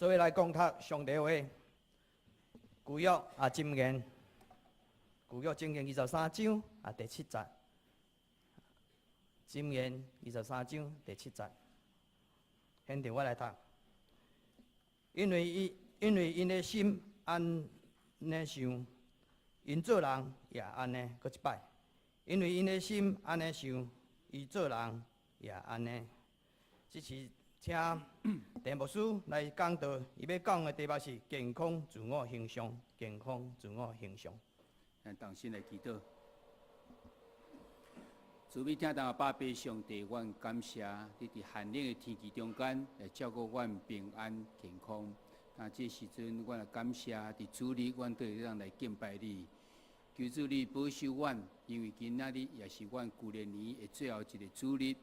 做伙來共讀上帝話，舊約啊箴言，舊約箴言23章啊第七節，箴言二十三章第七節，現在我來讀，因為𪜶的心按呢想，𪜶做人也按呢，閣一擺，因為𪜶的心按呢想，伊做人也按呢。這是請鄭牧師來講道，伊欲講的題目是健康自我形象，健康自我形象。咱同心來祈禱。慈悲疼痛的爸上帝，阮感謝你佇寒冷的天氣中間來照顧阮平安健康。那這時陣，阮也感謝佇主日，阮都會當來敬拜你。求主你保守阮，因為今仔日也是阮舊曆年的最後一个主日。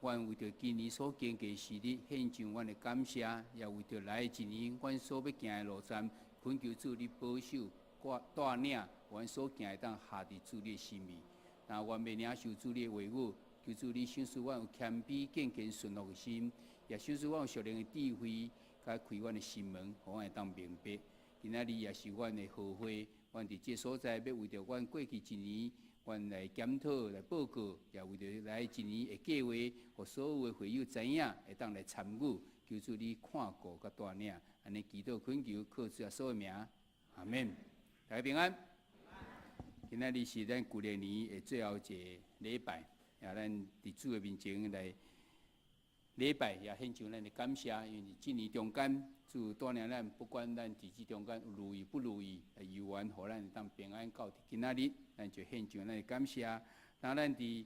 阮為著今年所經過時日，獻上阮的感謝，也為著來一年阮所欲行的路程，懇求主你保守、帶領，阮所行會當合佇主你的心意。若願欲領受主你的話語，求主你賞賜阮有謙卑、敬虔、順服的心，也賞賜阮有屬靈的智慧，共開阮的心門，予阮會當明白。今仔日也是阮的聚會，阮佇這所在欲為著阮過去一年，阮來檢討、來報告，也為著來一年的計劃，予所有的會友知影，會當來參與。求主你看顧佮帶領，按呢祈禱懇求，靠主耶穌的名，阿門。大家平安。今仔日是咱舊曆年的最後一个禮拜，也咱佇主的面前來禮拜，也獻上咱的感謝，因為這年中間，主帶領咱，不管咱佇這中間如意不如意，猶原予咱會當平安到今仔日，咱就獻上咱的感謝。當咱佇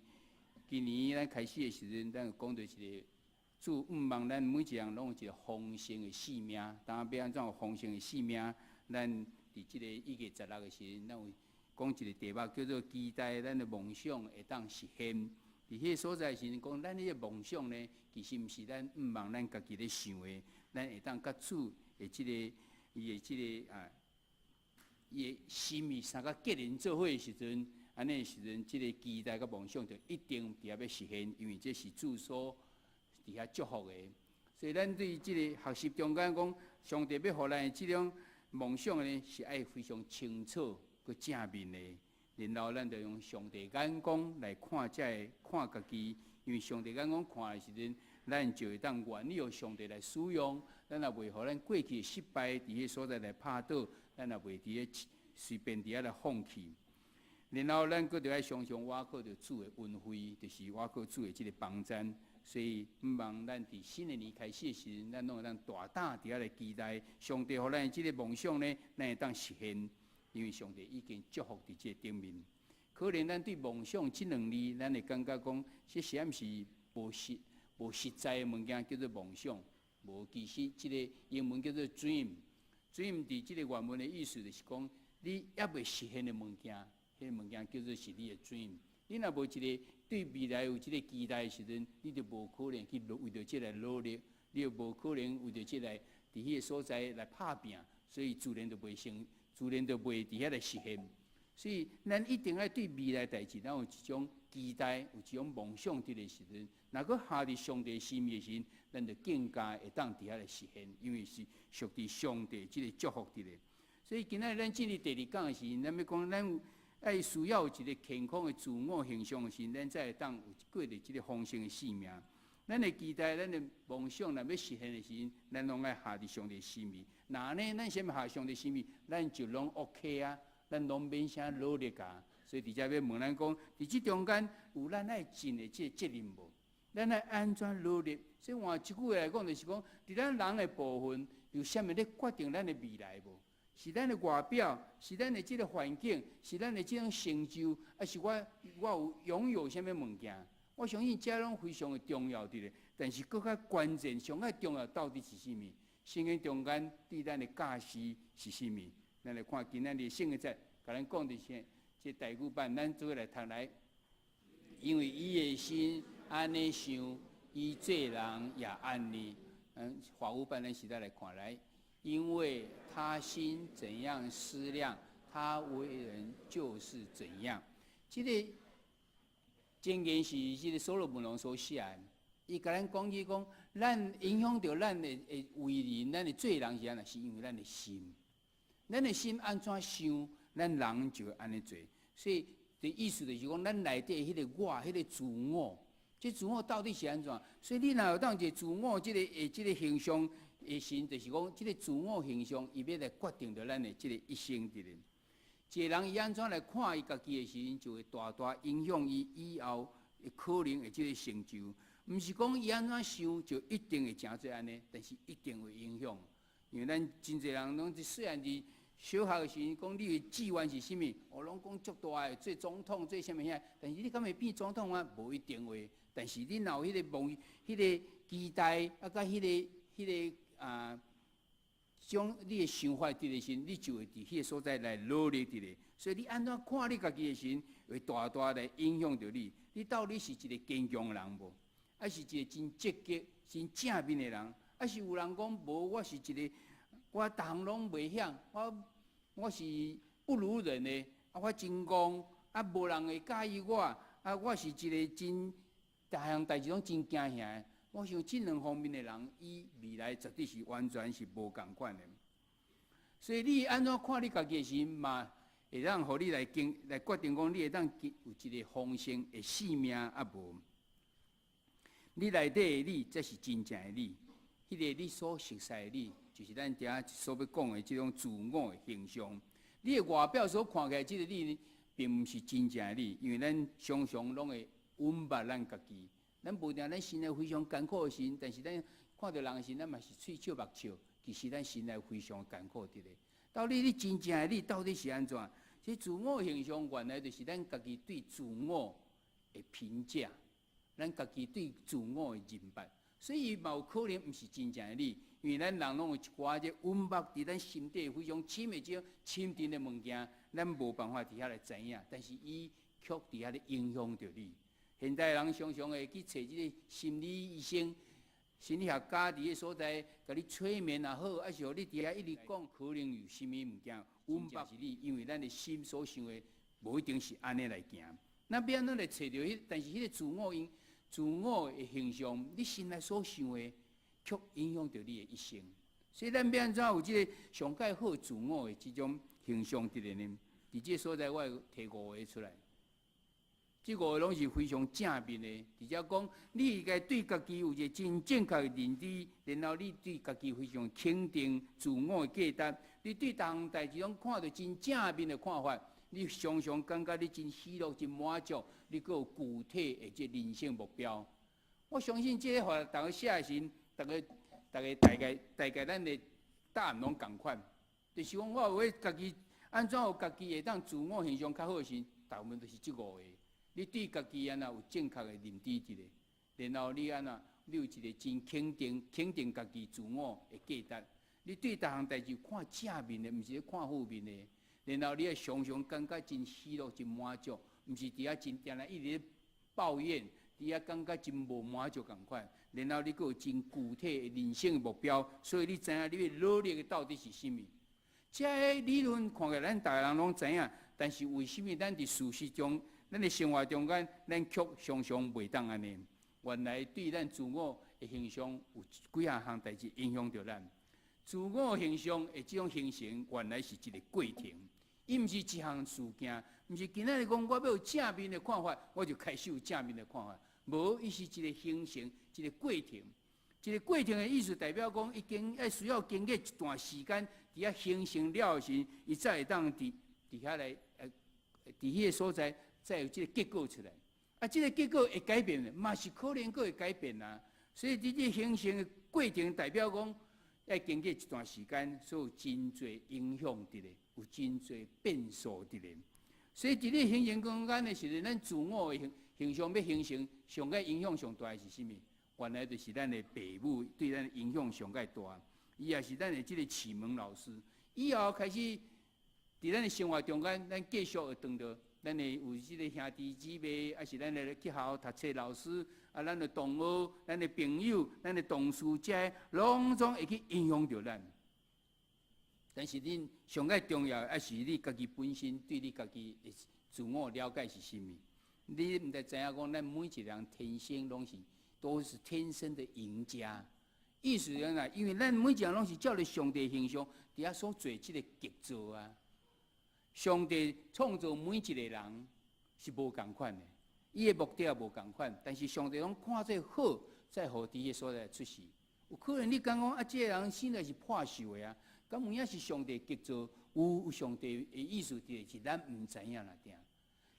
今年咱開始的時陣，咱有講著一个主向望咱每一人攏有一个豐盛的生命。當欲按怎有豐盛的生命？咱佇這个1月16的時陣，咱有講一个題目叫做期待咱的夢想會當實現。佇彼个所在時陣講，咱彼个夢想呢，其實毋是咱向望咱家己咧想的，咱會當佮主的這个伊的這个啊，伊的心意相佮結連做伙的時陣，按呢時陣，這个期待佮夢想就一定佇遐欲實現，因為這是主所佇遐祝福的。所以咱對這个學習中間講，上帝欲予咱的這種夢想呢，是愛非常清楚、閣正面的。然後咱就用上帝眼光來看這个看家己，因為上帝眼光看的時陣，咱就會當願意予上帝來使用。咱也袂予咱過去的失敗佇彼所在來拍倒，咱也袂佇咧隨便佇遐來放棄。然後咱閣著愛常常倚靠著主的恩惠，就是倚靠主的這个幫贊。所以，向望咱佇新的年開始的時陣，咱攏會當大膽佇遐來期待上帝予咱的這个夢想呢，咱會當實現。因為上帝已經祝福佇這个頂面。可能咱對夢想這兩字，咱會感覺講，這是毋是無實在的物件叫做夢想？無，其實這个英文叫做 dream。dream 佇這個原文的意思就是講，你猶未實現的物件，彼个物件叫做是你的 dream。你若無一个對未來有這个期待的時陣，你就無可能去為著這來努力，你就無可能為著這來佇彼个所在來拍拚，所以自然就袂成。自然就袂佇遐來實現，所以咱一定愛對未來代誌，咱有一種期待，有一種夢想佇的時陣，若閣合佇上帝心意的時陣，咱就更加會當佇遐來實現，因為是屬佇上帝這个祝福佇咧。所以今仔日咱進入第二講的時陣，咱欲講咱愛需要有一个健康的自我形象的時陣，咱才會當有過著這个豐盛的生命。咱的期待，咱的夢想，若欲實現的時陣，咱攏愛合佇上帝心意。若按呢，咱先合上帝心意，咱就攏 OK 啊，咱攏免啥努力啊。所以佇遮欲問咱講，佇這中間有咱愛盡的這個責任無？咱愛按怎努力？所以換一句話來講，就是講，佇咱人的部分，有啥物咧決定咱的未來無？是咱的外表，是咱的這个環境，是咱的這種成就，抑是我有擁有啥物物件？我相信這攏非常的重要佇咧，但是閣較關鍵、上較重要到底是啥物？聖經中間對咱的教示是啥物？咱來看今仔日聖經節，共咱講的是這台語版，咱做伙來讀來。因為伊的心按呢想，伊做人也按呢。華語版咱時代來看來，因為他心怎樣思量，他為人就是怎樣。這个箴言是這个所羅門王所寫的，伊共咱講起講，咱影響著咱的為人，咱的做人是按怎？是因為咱的心，咱的心按怎想，咱人就會按呢做。所以的意思就是講，咱內底彼个我，彼个自我，這自我到底是按怎？所以你若有當一個自我這個形象的時，就是講，這個自我形象，伊欲來決定著咱的這個一生佇咧。一个人伊按怎來看伊家己的時陣，就會大大影響伊以後可能的這個成就。毋是講伊按怎想就一定會成做按呢，但是一定會影響。因為咱真濟人攏細漢佇小學的時陣，講你的志願是啥物？哦，攏講足大的，做總統，做啥物遐？但是你敢會變總統啊？無一定會。但是你若有彼个夢、彼个期待，啊，佮彼个將你的想法佇咧時，你就會佇彼个所在來努力佇咧。所以你按怎看你家己的時，會大大來影響著你。你到底是一个堅強人無？抑是一个真積極、真正面的人？抑是有人講無？我是一个，我逐項攏袂曉，我是不如人的，啊，我真戇，啊，無人會佮意我，啊，我是一个真逐項代誌攏真驚嚇的。我想這兩方面的人，伊未來絕對是完全是無仝款的。所以你按怎看你家己的時，嘛會當予你來經來決定講，你會當有一个豐盛的生命抑無？你內底的你，才是真正的你。彼个你所熟似的你，就是咱遮所欲講的這種自我的形象。你的外表所看起來這个你，並毋是真正的你，因為咱常常攏會隱瞞咱家己。咱無定咱心內非常艱苦的時，但是咱看著人的時，咱嘛是喙笑目笑。其實咱心內非常艱苦佇咧。到底你真正的你到底是按怎？這自我形象原來就是咱家己對自我的評價，咱家己對自我的認識。所以嘛有可能毋是真正的你，因為咱人攏有一寡這隱瞞佇咱心底非常深的這種深沉的物件，咱無辦法佇遐來知影，但是伊卻佇遐咧影響著你。現代人常常會去揣這个心理醫生、心理學家佇个所在，共你催眠也好，抑是予你佇遐一直講，可能有啥物物件隱瞞是你，因為咱的心所想的，無一定是按呢來行。咱欲按怎來揣著彼，但是彼个自我因自我的形象，你心內所想的，卻影響著你的一生。所以咱欲按怎有這个上蓋好自我的這種形象佇咧呢？佇這个所在，我會提五个出來。這五个攏是非常正面的，直接講你應該對家己有一個真正確的認知，然後你對家己非常肯定自我的價值，你對逐項代誌攏看著真正面的看法，你常常感覺你真喜樂、真滿足，你閣有具體的這人生目標。我相信這个話，逐家寫的時，逐家、逐家大概、大概咱的答案攏仝款，就是講我有家己按怎予家己會當自我形象較好的時，大部分就是這五個。你對家己按怎有正確的認知佇咧，然後你按怎，你有一個真肯定、肯定家己自我的價值。你對逐項代誌看正面的，毋是咧看負面的。然後你會常常感覺真喜樂、真滿足，毋是佇遐真定定一直咧抱怨，佇遐感覺真無滿足仝款。然後你閣有真具體的人生的目標，所以你知影你欲努力的到底是啥物。這个理論看起來咱逐个人攏知影，但是為啥物咱佇事實中，咱的生活中間，咱卻常常袂當按呢？原來對咱自我的形象有幾仔項代誌影響著咱。自我形象的這種形成，原來是一个過程，伊毋是一項事件，毋是今仔日講我欲有正面的看法，我就開始有正面的看法。無，伊是一个形成，一个過程。一个過程的意思代表講，已經愛需要經過一段時間，佇遐形成了的時，伊才會當佇遐來，佇彼个所在。才有這个結果出來，啊，這个結果會改變的，嘛是可能閣會改變啊。所以，佇這形成的過程，代表講愛經過一段時間，所有真濟影響佇咧，有真濟變數佇咧。所以，佇咧形成中間的時陣，咱自我的形象欲形成，上蓋影響上大的是啥物？原來就是咱的爸母對咱的影響上蓋大。伊也是咱的這个啟蒙老師。以後開始，佇咱的生活中間，咱繼續會當著。咱的有這个兄弟姊妹，抑是咱的去學校讀冊老師，啊，咱的同學、咱的朋友、咱的同事，這攏總會去影響著咱。但是恁上蓋重要的，抑是你家己本身對你家己的自我了解是啥物？你毋知知影講，咱每一个人天生攏是都是天生的贏家。意思講啦，因為咱每一個人攏是照著上帝形象，佇遐所做這個傑作啊。上帝創造每一個人是無仝款的，伊的目的也無仝款，但是上帝攏看做好，才予佇彼所在出世。有可能你感覺講啊，這個人生來是破壽的啊，敢有影是上帝傑作，有上帝的意思佇，是咱毋知影啦定。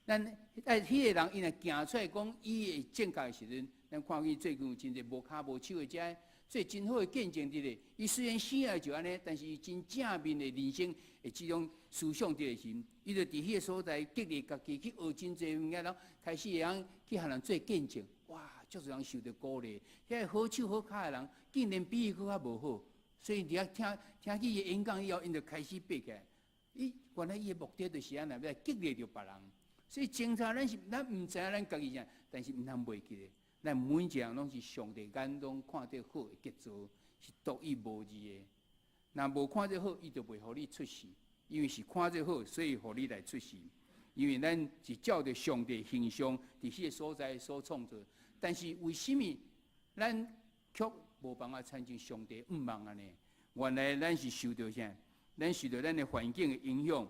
咱哎，彼個人伊若行出來講伊會正確的時陣，咱看見最近有真濟無跤無手的遮，做真好的見證佇咧。伊雖然生來就按呢，但是伊真正面的人生的這種思想佇咧時，伊就佇彼個所在激勵家己去學真濟物件，然後開始會曉去予人做見證。哇！足濟人受著鼓勵，遐個好手好跤的人，竟然比伊閣較無好，所以佇遐聽聽去伊演講以後，𪜶就開始爬起來。伊原來伊的目的就是按呢，欲來激勵著別人。所以偵查咱是咱毋知影咱家己啥，但是毋通袂記得，咱每一個人攏是上帝眼中看著好的傑作，是獨一無二的。若無看做好，伊就袂予你出世。因為是看做好，所以予你來出世。因為咱是照著上帝形象，佇彼個所在所創造。但是為啥物咱卻無辦法親像上帝向望按呢？原來咱是受著啥？咱受著咱的環境的影響，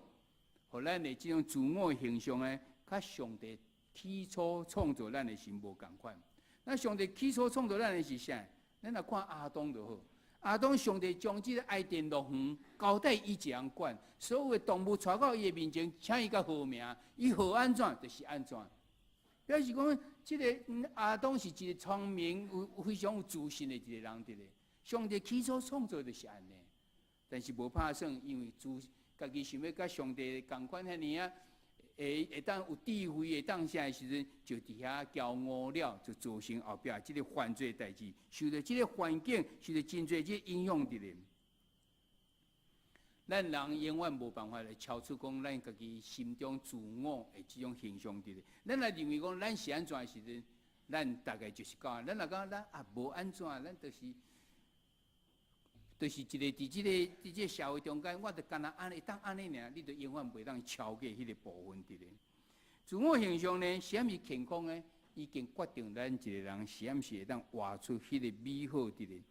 予咱的這種自我形象呢，佮上帝起初創造咱的時無仝款。那上帝起初創造咱的是啥？咱來看亞當就好。亞當上帝將這個伊甸樂園交代伊一人管，所有的動物帶到伊的面前，請伊共號名，伊號按怎就是按怎。表示講，這個亞當是一個聰明、有非常有自信的一個人，佇咧。上帝起初創造就是按呢，但是無拍算，因為自家己想欲佮上帝仝款遐爾仔，會會當有智慧，會當啥的時陣，就佇遐驕傲了，就造成後壁這個犯罪代誌，受著這個環境，受著真濟這個影響佇咧。咱人永遠無辦法來超出講咱家己心中自我的這種形象佇咧。咱若認為講咱是按怎的時陣，咱大概就是講，咱若講咱啊無按怎，咱就是一個佇這個社會中間，我就干焦按呢，會當按呢爾，你就永遠袂當超過彼個部分佇咧。自我形象呢，是毋是健康呢？已經決定咱一個人是毋是會當活出彼個美好佇咧。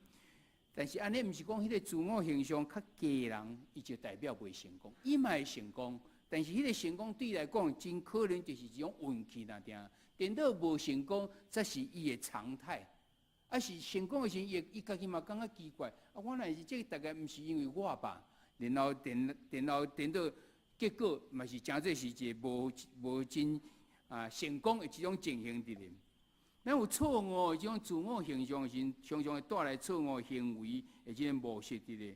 但是按呢，毋是講彼個自我形象較低人，伊就代表袂成功。伊嘛會成功，但是彼個成功對伊來講，真可能就是一種運氣爾定。顛倒無成功，才是伊的常態。啊是成功的時陣，伊家己嘛感覺奇怪。啊，原來是這個大概毋是因為我吧？然後顛倒結果嘛是誠濟是一個無真啊成功的這種情形佇咧。咱有錯誤的這種自我形象時，常常會帶來錯誤行為的這種模式佇咧。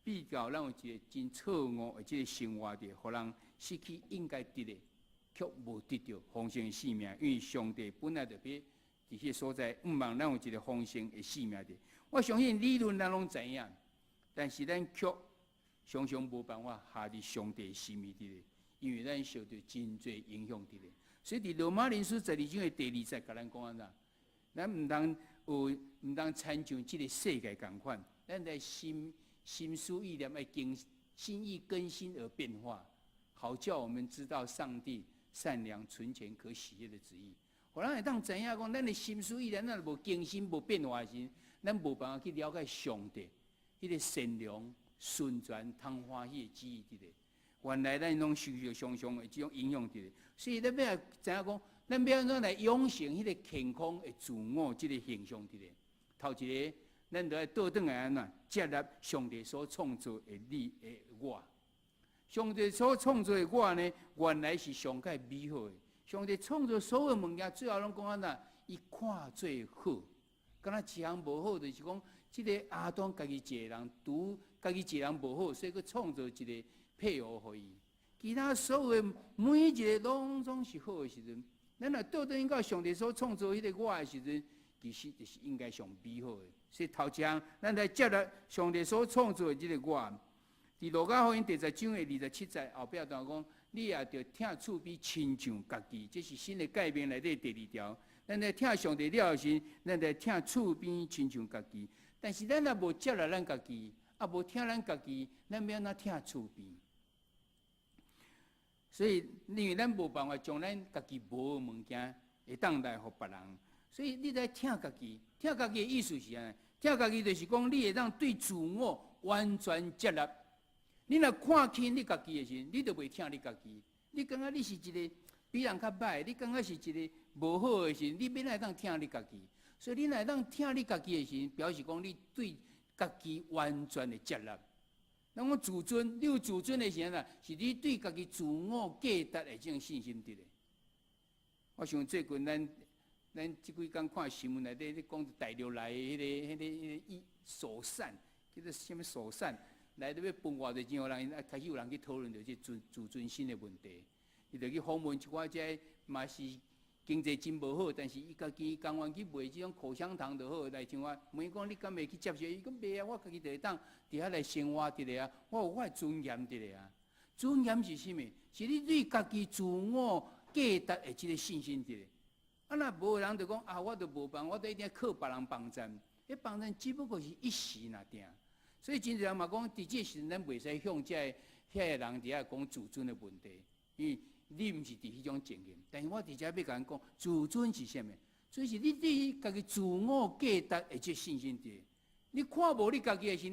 比較咱有一個真錯誤的這個生活佇，予人失去應該得的，卻無得著豐盛的生命。因為上帝本來就欲佇彼個所在，向望咱有一個豐盛的生命佇。我相信理論咱攏知影，但是咱卻常常無辦法合佇上帝心意佇咧，因為咱受著真濟影響佇咧。所以佇羅馬人書十二章的第二節，共咱講按怎？咱毋通學，毋通親像這個世界仝款，咱來心心思意念愛經心意更新而變化，好叫我們知道上帝善良、純全、可喜悅的旨意。予咱會當知影講，咱的心思意念咱若無更新、無變化時，咱無辦法去了解上帝彼個善良、純全、通歡喜的旨意佇咧。原來咱攏受著常常的這種影響佇咧，所以咱欲來知影講，咱欲按怎來養成彼個健康的自我這個形象佇咧。頭一個，咱著愛倒轉來按怎接納上帝所創造的你的我。上帝所創造的我呢，原來是上蓋美好的。上帝創造所有物件，最後攏講按怎？伊看做好，敢若一項無好，就是講這個亞當家己一個人，獨家己一個人無好，所以閣創造一個配偶予伊。其他所有的每一個攏總是好的時陣，咱若倒轉到上帝所創造彼個我的時陣，其實就是應該上美好的。所以頭一項，咱來接納上帝所創造的這個我。佇路加福音第十章的二十七節後壁段講，你也著疼厝邊親像家己，這是新的誡命內底第二條。咱來疼上帝了後時，咱來疼厝邊親像家己。但是咱若無接納咱家己，啊無疼咱家己，咱欲按怎疼厝邊？所以，因為咱無辦法將咱家己無的物件會當來予別人，所以你來疼家己，疼家己的意思是按呢？疼家己就是講，你會當對自我完全接納。你若看輕你家己的時，你就袂疼你家己。你感覺你是一個比人較䆀，你感覺是一個無好的時，你欲按怎會當疼你家己？所以你若會當疼你家己的時，表示講你對家己完全的接納。咱講自尊，你有自尊的時陣啊，是你對家己自我價值的這種信心佇咧。我想最近咱這幾工看新聞內底咧講大陸來的彼個疏散，叫做啥物疏散，來咧欲分偌濟錢予人，啊開始有人去討論著這自尊心的問題。伊就去訪問一寡這嘛是經濟真無好，但是伊家己甘願去賣這種口香糖就好，來像我問伊講你敢會去接受？伊講袂啊，我家己就會當佇遐來生活佇咧啊，我有我的尊嚴佇咧啊。尊嚴是啥物？是你對家己自我價值的這個信心佇咧。啊，若無人就講啊，我就無辦法，我都一定愛靠別人幫贊。彼幫贊只不過是一時爾定。所以真濟人嘛講，佇這時陣咱袂使向這个遐个人佇遐講自尊的問題，因為你毋是佇彼種情形。但是我佇遮欲共𪜶講，自尊是啥物？所以是你對家己自我價值的這信心佇。你看無你家己的時，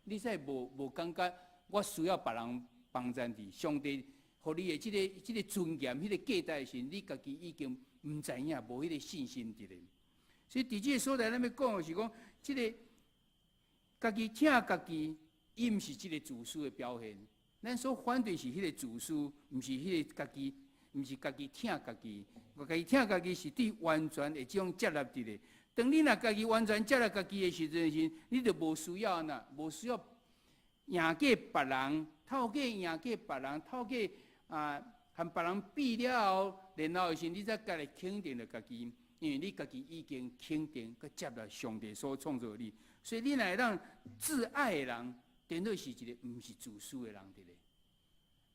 你才無感覺我需要別人幫贊佇。上帝予你的這個尊嚴、彼個價值的時，你家己已經毋知影，無彼個信心佇咧。所以佇這個所在，咱欲講的是講，這個家己疼家己，伊毋是這個自私的表現。咱所反對是彼個自私，毋是彼個家己，毋是家己疼家己。家己疼家己是對完全的這種接納佇咧。當你若家己完全接納家己的時陣時，你就無需要呐，無需要贏過別人，透過贏過別人，透過啊和別人比了後，然後時你才家來肯定著家己，因為你家己已經肯定閣接納上帝所創造的你，所以你若會當自愛的人，顛倒是一個毋是自私的人佇咧。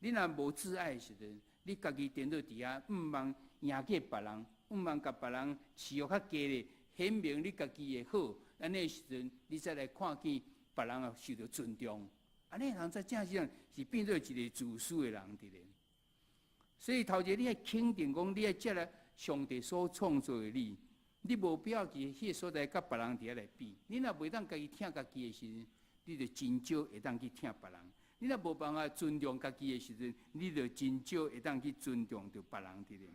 你若無自愛的時陣，你家己顛倒佇遐，向望贏過別人，向望共別人飼予較低咧，顯明你家己的好，按呢時陣，你才來看見別人啊受著尊重。按呢人才正正是變做一個自私的人佇咧。所以頭一個你愛肯定講，你愛接納上帝所創造的你，你無必要去彼個所在佮別人佇遐來比。你若袂當家己疼家己的時陣，你就真少會當去疼別人。你若無辦法尊重家己的時陣，你就真少會當去尊重著別人佇咧。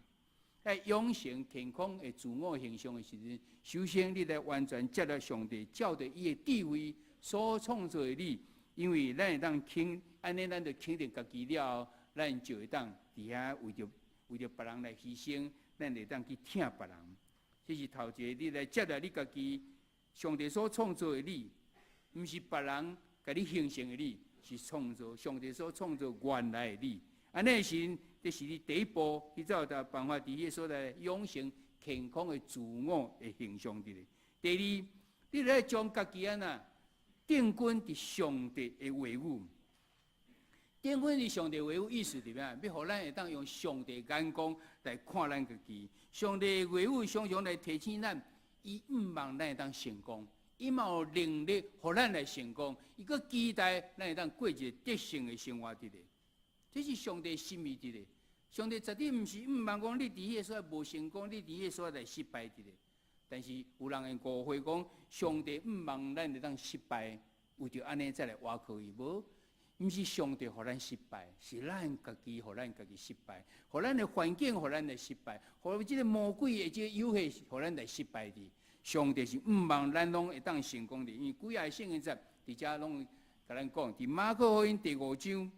愛養成健康的自我形象的時陣，首先你來完全接納上帝，照著伊的智慧所創造的你，因為咱會當肯，按呢咱就肯定家己了後，咱就會當佇遐為著別人來犧牲，咱會當去疼別人。這是頭一個，你來接納你家己，上帝所創造的你，毋是別人共你形成的你，是創造上帝所創造原來的你。按呢時，這是你第一步，去才有辦法佇彼個所在養成健康的自我的形象佇咧。第二，你來將家己按怎定根佇上帝的話語。定根佇上帝話語意思是啥？欲予咱會當用上帝眼光來看咱家己。上帝話語常常來提醒咱，伊向望咱會當成功，伊嘛有能力予咱來成功，伊閣期待咱會當過一個得勝的生活佇咧。這是上帝心意佇咧。上帝絕對毋是向望講你佇彼個所在無成功，你佇彼個所在失敗佇咧。但是有人會誤會講，上帝向望咱會當失敗，為著按呢才來倚靠伊。無，毋是上帝予咱失敗，是咱家己予咱家己失敗，予咱的環境予咱來失敗，予這個魔鬼的這個誘惑予咱來失敗的。上帝是向望咱攏會當成功的，因為幾个聖經節佇遮攏共咱講，佇馬可福音第五章，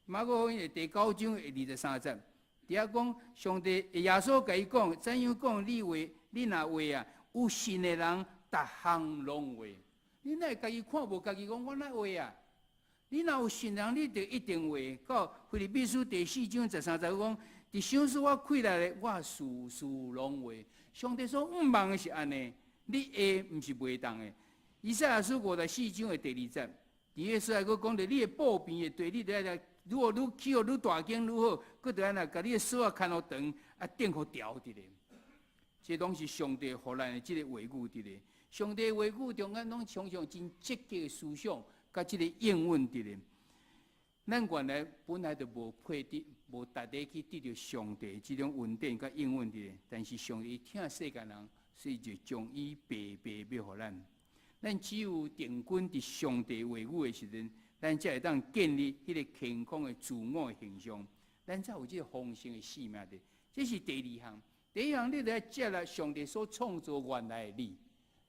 馬可福音的第九章的23節，佇遐講上帝耶穌共伊講，怎樣講你話，你若話啊，有信的人逐項攏會。你哪會家己看無家己講，我哪會啊？你若有信人，你就一定會。到腓立比書第四章13節講，佇賞賜我氣力的，我事事攏會。上帝所向望的是按呢，你會毋是袂當的。以賽亞書54章的第二節，佇個所在閣講著你的布邊的地，你著愛來，愈予愈起予愈大間愈好，閣著按怎，共你的索仔牽予長，啊，釘予牢佇咧。這攏是上帝予咱的這個話語佇咧。上帝話語中間攏常常真積極的思想，佮這個應允佇咧。咱原來本來就無配得，無值得去得著上帝這種恩典佮應允佇咧。但是上帝疼世間人，所以就將伊白白欲予咱。咱只有定根佇上帝話語的時陣，咱才會當建立彼个健康的自我形象，咱才有這個豐盛的生命的。這是第二項。第一項，你著愛接納上帝所創造原來的你，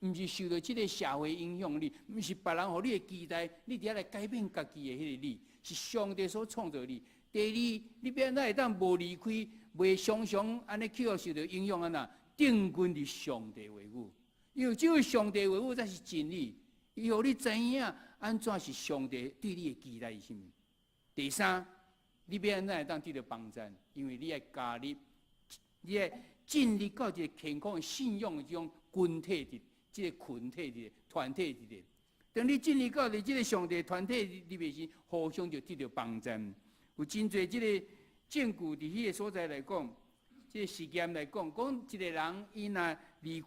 毋是受著這个社會影響你，毋是別人予你的期待，你佇遐來改變家己的彼个你，是上帝所創造你。第二，你欲按怎會當無離開，袂常常按呢去予受著影響按怎？定根佇上帝話語，因為只有上帝話語才是真理，伊予你知影按怎是上帝對你的期待是啥物。第三，你欲按怎會當得著幫贊？因為你愛加入，你愛進入到一个健康的信仰的這種群體佇，這个群體佇，團體佇。當你進入到佇這个上帝團體裡面時，互相就得著幫贊。有真濟這个證據佇彼个所在來講，這个實驗來講，講一个人伊若離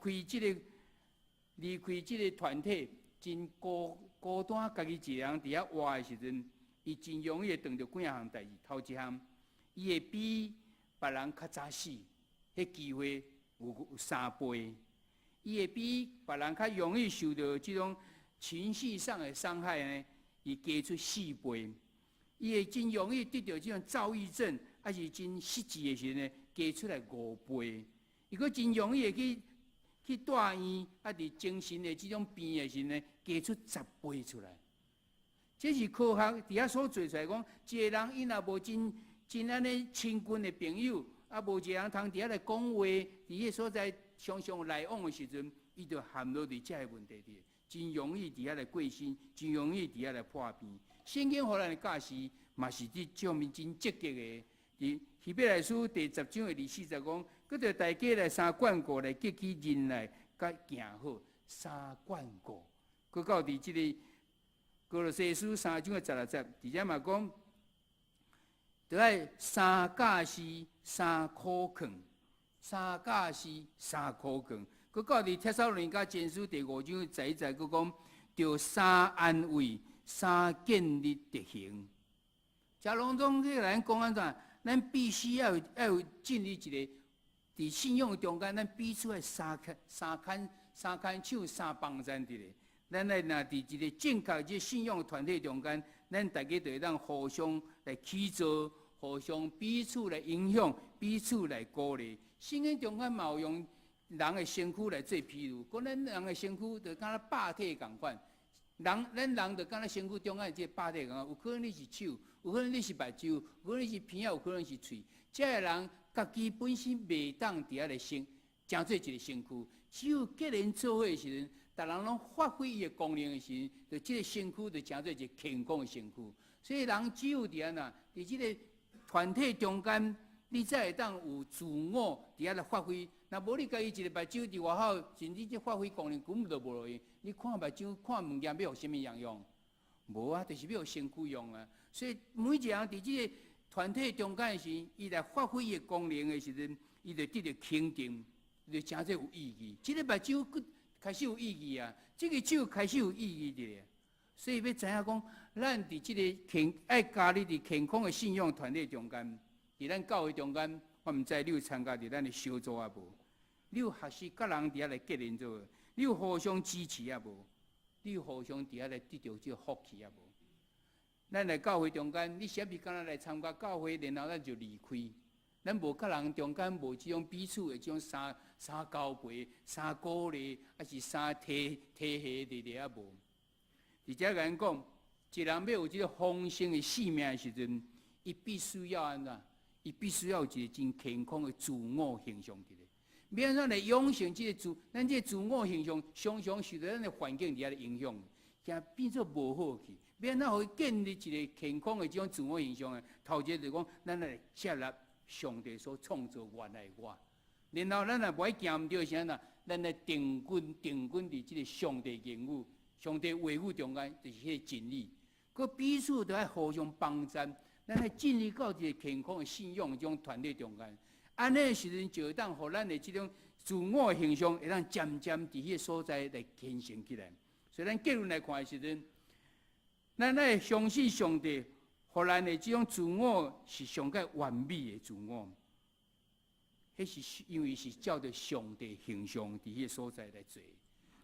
開這个團體，真孤孤單，家己一个人佇遐活的時陣，伊真容易會碰著幾仔項代誌。頭一項，伊會比別人較早死，彼機會有3倍。伊會比別人較容易受著這種情緒上的傷害呢，伊加出4倍。伊會真容易得著這種躁鬱症，抑是真失志的時陣呢，加出來5倍。伊閣真容易會去住院，抑佇精神的這種病的時陣呢，加出10倍出來。這是科學佇遐所做出來講，一个人伊若無真真按呢親近的朋友，啊，無一个人通佇遐來講話，佇彼个所在常常來往的時陣，伊就陷落佇這个問題裡，真容易佇遐來過身，真容易佇遐來破病。聖經予咱的教示嘛是佇這方面真積極的。佇希伯來書第10章的24節講，閣著大家來相堅固，來激起忍耐，佮行好相堅固。閣到佇這个歌羅西書3章的16節，佇遮嘛講，著愛相教示、相苦勸，相教示、相苦勸。閣到佇帖撒羅尼迦前書第5章11節，閣講，著相安慰、相建立德行。遮攏總去來講按怎？咱必須要有建立一个佇信仰中間，咱彼此愛相牽手、相幫贊佇咧。咱來若佇一个正確這信仰團體中間，咱大家就會當互相來起造，互相彼此來影響，彼此來鼓勵。聖經中間嘛有用人的身軀來做比喻，講咱人的身軀就敢若肉體仝款，人咱人就敢若身軀中間這个肉體仝款，有可能你是手，有可能你是目睭，有可能是鼻仔，有可能是喙。這个人家己本身袂當佇遐來成，成做一个身軀。只有結連做伙的時陣，逐人攏發揮伊的功能的時陣，就這个身軀就成做一個健康的身軀。所以人只有佇按怎，佇這个團體中間，你才會當有自我佇遐來發揮。若無你家己一个目睭佇外口，甚至這發揮功能根本就無路用。你看目睭看物件欲予啥物人用？無啊，就是欲予身軀用啊。所以每一個人佇這個團體中間的時，伊來發揮伊的功能的時陣，伊就得著肯定，伊就成做有意義。這個目睭閣開始有意義啊，這个手開始有意義佇咧。所以欲知影講，咱佇這个健愛加入佇健康的信仰團體中間，佇咱教會中間，我毋知你有參加佇咱的小組抑無？你有學習佮人佇遐來結連做？你有互相支持抑無？你有互相佇遐來得著這个福氣抑無？咱來教會中間，你啥物敢若來參加教會，然後咱就離開。咱無佮人中間無這種彼此的這種相交陪、相鼓勵，抑是相提提攜佇咧抑無？佇遮共咱講，一个人欲有這个豐盛的生命的時陣，伊必須要按怎？伊必須要有一個真健康的自我形象佇咧。欲按怎來養成這个自，咱這个自我形象，常常受著咱的環境佇遐咧影響，驚變做無好去。欲按怎予伊建立一個健康的這種自我形象呢？頭一个就講，咱來接納上帝所創造原來的我，然後咱若無愛行毋對是按怎？咱來定根佇這个上帝言語、上帝話語中間，就是彼个真理。閣彼此都愛互相幫贊，咱來進入到一個健康的信仰這種團體中間。按呢時陣就會當予咱的這種自我形象會當漸漸佇彼个所在來形成起來。所以咱結論來看的時陣，咱愛相信上帝，予咱的這種自我是上蓋完美的自我。彼是因為是照著上帝形象佇彼个所在來做，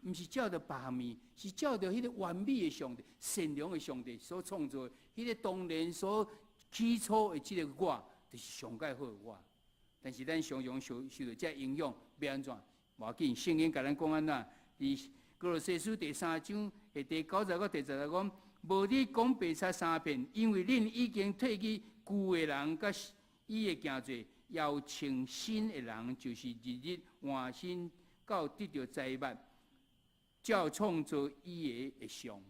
毋是照著別項物，是照著彼个完美的上帝、善良的上帝所創造的，彼个當然所起初的這个我，就是上蓋好的我。但是咱常常受著這影響，欲按怎？無要緊，聖經共咱講按怎？佇歌羅西書第三章的第九節到第十節講：無你講白賊三遍，因為恁已經褪去舊的人，佮伊的行做，又穿新的人，就是日日換新到得著知物，照創造伊的的像。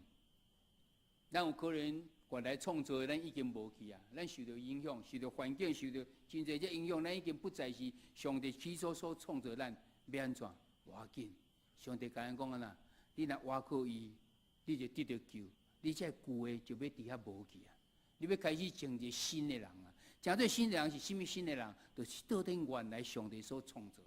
咱有可能原來創造的咱已經無去啊，咱受著影響，受著環境，受著真濟這影響，咱已經不再是上帝起初所創造咱，欲按怎？無要緊，上帝共咱講按怎？你若倚靠伊，你就得著救，你這舊的就欲佇遐無去啊！你欲開始成一個新的人啊！成做新的人是啥物新的人？就是倒轉原來上帝所創造。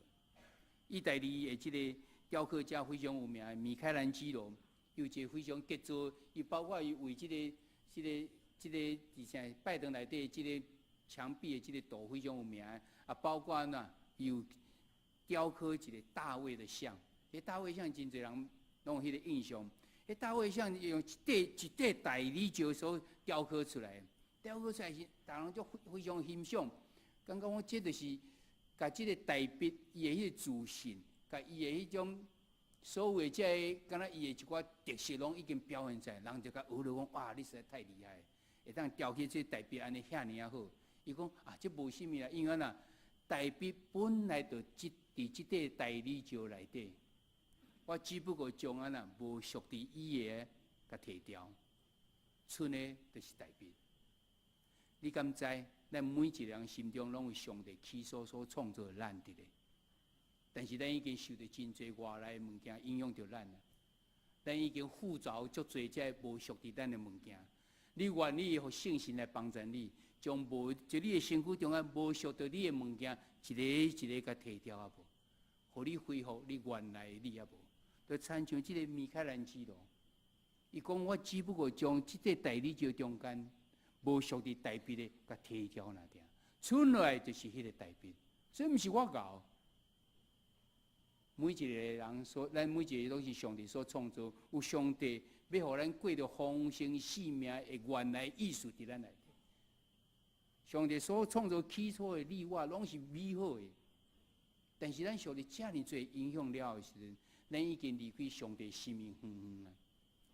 意大利的這个雕刻家非常有名的米開朗基羅，有一个非常傑作，伊包括伊為這个、這个、這个，而且拜堂內底這个牆壁的這个圖非常有名。啊，包括呢，有雕刻一个大衛的像，彼大衛像真濟人攏有彼个印象。彼大衛像用一塊一塊大理石所雕刻出來，雕刻出來時，逐人就非常欣賞，感覺講這就是共這个大衛伊的彼个自信，共伊的彼種所有的這个，敢若伊的一寡特色攏已經表現出來，人就共學著講：哇，你實在太厲害，會當雕刻這大衛按呢遐爾仔好。伊講啊，這無啥物啦，因為按怎，大衛本來就這佇這塊大理石內底，我只不過將按怎無屬佇伊的，共提掉，賰的就是大衛。你敢知？咱每一个人心中攏有上帝起初所創造的咱佇咧，但是咱已經受著真濟外來的物件影響著咱啦。咱已經附著足濟這無屬佇咱的物件。你願意予聖神來幫助你，將無就你的身軀中間無屬著你的物件，一个一个共提掉啊無？予你恢復你原來的你啊無？就親像這个米開朗基羅，伊講我只不過將這塊大理石中間無屬佇大衛的，共提掉爾爾，賰來就是彼个大衛，所以毋是我𠢕。每一个人所，咱每一个攏是上帝所創造，有上帝欲予咱過著豐盛生命的原來意思佇咱內底。上帝所創造起初的你我，攏是美好的，但是咱受著遮爾濟影響了的時陣，咱已經離開上帝生命遠遠啊！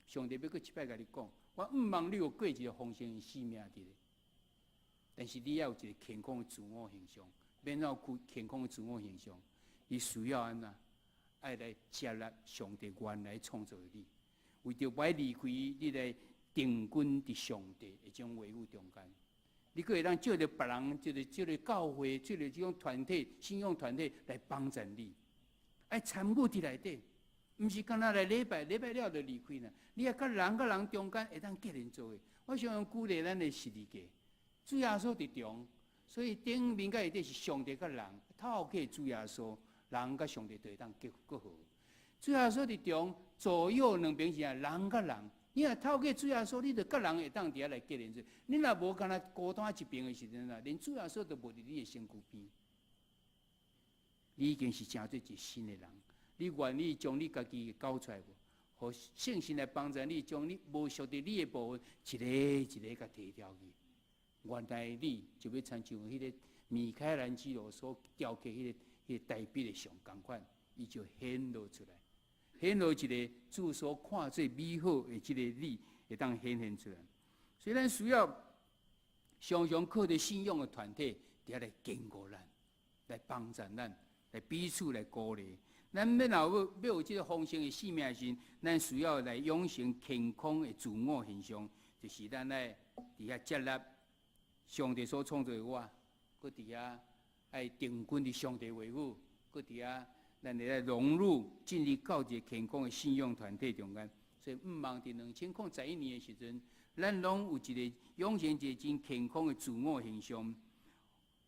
上帝欲閣一擺共你講，我毋望你有過一个豐盛的生命佇咧，但是你愛有一个健康的自我形象，欲按怎有健康的自我形象？你需要按怎？愛來接納上帝原來創造的你，為著欲離開你來定根佇上帝的這種話語中間，你閣會當借著別人，借著這个教會，借著這種團體、信仰團體來幫助你，愛參與佇內底，毋是干焦來禮拜，禮拜了就離開啦。你愛佮人佮人中間會當結連做伙。我常常舉例咱的十字架，主耶穌佇中，所以頂面佮下底是上帝佮人，透過主耶穌，人佮上帝就會當結合。主耶穌佇中，左右兩邊是啥？人佮人。你若透過主耶穌，你就佮人會當佇遐來結連做。你若無干焦孤單一邊的時陣啊，連主耶穌都無佇你的身軀邊。你已經是成做一個新的人。你願意將你家己交出來無？予聖神來幫助你，將你無屬佇你的部分，一个一个共提掉去。原來你就欲親像彼个米開朗基羅所雕刻彼个大衛的像仝款，伊就顯露出來，顯露一个主所看做美好的這个你，會當顯現出來。所以咱需要常常靠著信仰的團體，佇遐來堅固咱，來幫助咱，來彼此來鼓勵。咱欲若欲有這个豐盛的生命時，咱需要來養成健康的自我形象，就是咱愛佇遐接納上帝所創造的我，閣佇遐愛定根佇上帝話語，閣佇遐咱會來融入進入到一個健康的信仰團體中間。所以，毋望佇2011年的時陣，咱攏有一個養成一個真健康的自我形象，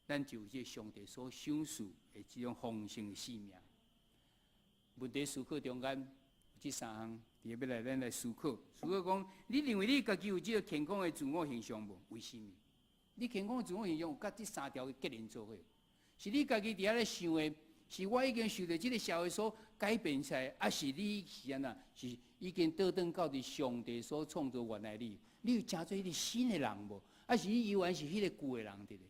咱就有這個上帝所賞賜的這種豐盛的生命。問題思考中間這三項，欲來咱來思考。思考講，你認為你家己有這个健康的自我形象無？為啥物？你健康的自我形象有佮這三條結連做伙？是你家己佇遐咧想的，是我已經受著這个社會所改變出來，抑是你是按怎？是已經倒轉到佇上帝所創造原來你？你有成做彼个新的人無？抑是你猶原是彼个舊的人佇咧？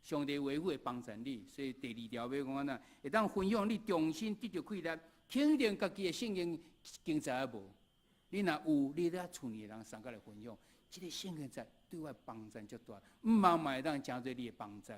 上帝話語會幫助你，所以第二條欲講按怎？會當分享你重新得著氣力，肯定家己的聖經經節抑無？你若有，你咧厝裡的人相佮來分享，這个聖經節對我幫助足大，毋茫嘛會當成做你的幫助。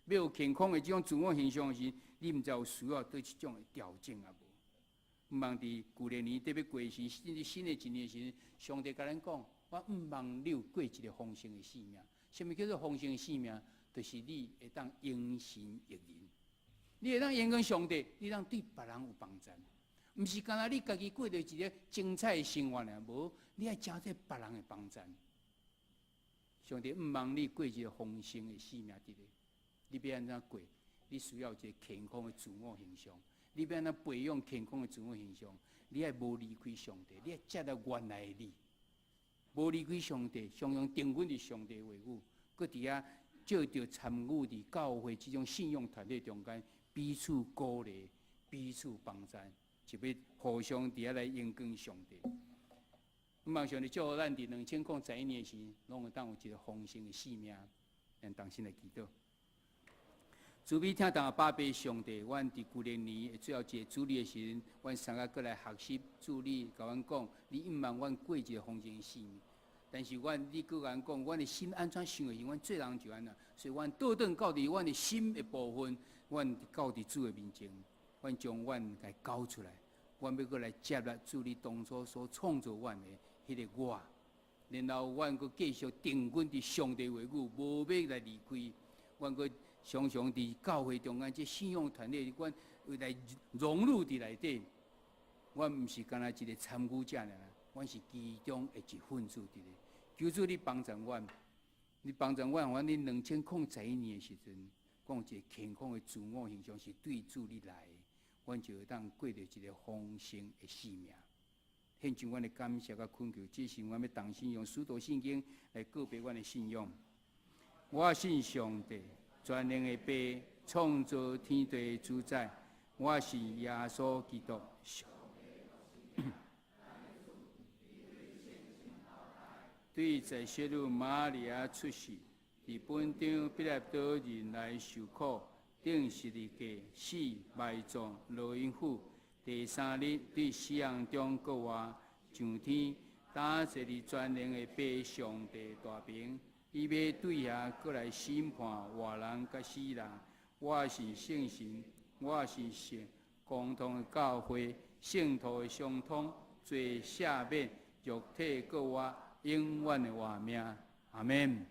欲有健康的這種自我形象時，你毋知有需要佗一種的調整抑無？毋茫佇舊年特別過時，甚至新的一年時，上帝共咱講，我毋茫你有過一个豐盛的生命。啥物叫做豐盛的生命？就是你會當榮神益人，你會當榮光上帝，你當對別人有幫助。毋是干焦你家己過著一个精彩的生活爾，無，你愛成做別人的幫助。上帝毋茫你過一个豐盛的生命佇咧，你欲按怎過？你需要一个健康的自我形象。你欲按怎培養健康的自我形象？你愛無離開上帝，你愛接納原來的你，無離開上帝，常常定穩佇上帝話語，閣佇遐藉著參與佇教會這種信仰團體中間，彼此鼓勵、彼此幫助，就欲互相佇遐來榮光上帝。毋望上帝祝福咱佇2011年時，攏會當有一个豐盛的生命。咱同心來祈禱。慈悲疼痛的爸爸上帝，阮佇舊年年的最後一个主日的時陣，阮三个閣來學習主你共阮講，你毋茫阮過一个豐盛的生命。但是阮你閣共阮講，阮的心按怎想的時，阮做人就按怎。所以阮倒轉到佇阮的心的部分，阮到佇主的面前，阮將阮來交出來，阮欲閣來接納主你當初所創造阮的彼个我，然後阮閣繼續定穩佇上帝話語，無欲來離開。阮閣常常佇教會中間，這信仰團體，阮來融入佇內底。阮毋是干焦一个參與者爾，阮是其中的一份子佇咧。求主你幫助阮，你幫助阮，阮佇2011年的時陣，講一个健康的自我形象是對主你來的，阮就會當過著一个豐盛的生命。獻上阮的感謝佮懇求，這是阮欲同心用使徒信經來告白阮的信仰。我信上帝，全能的父，創造天地的主宰。我信耶穌基督。對在聖女瑪利亞出世，佇本張彼拉多人來受苦，釘十字架，死埋葬，落陰府，第三日佇死人中復活，上天，擔坐佇全能的父上帝大爿，伊欲對遐閣來審判活人佮死人。我信聖神，我信聖公同的教會，聖徒的相通，罪赦免，肉體復活，永遠的活命。阿們。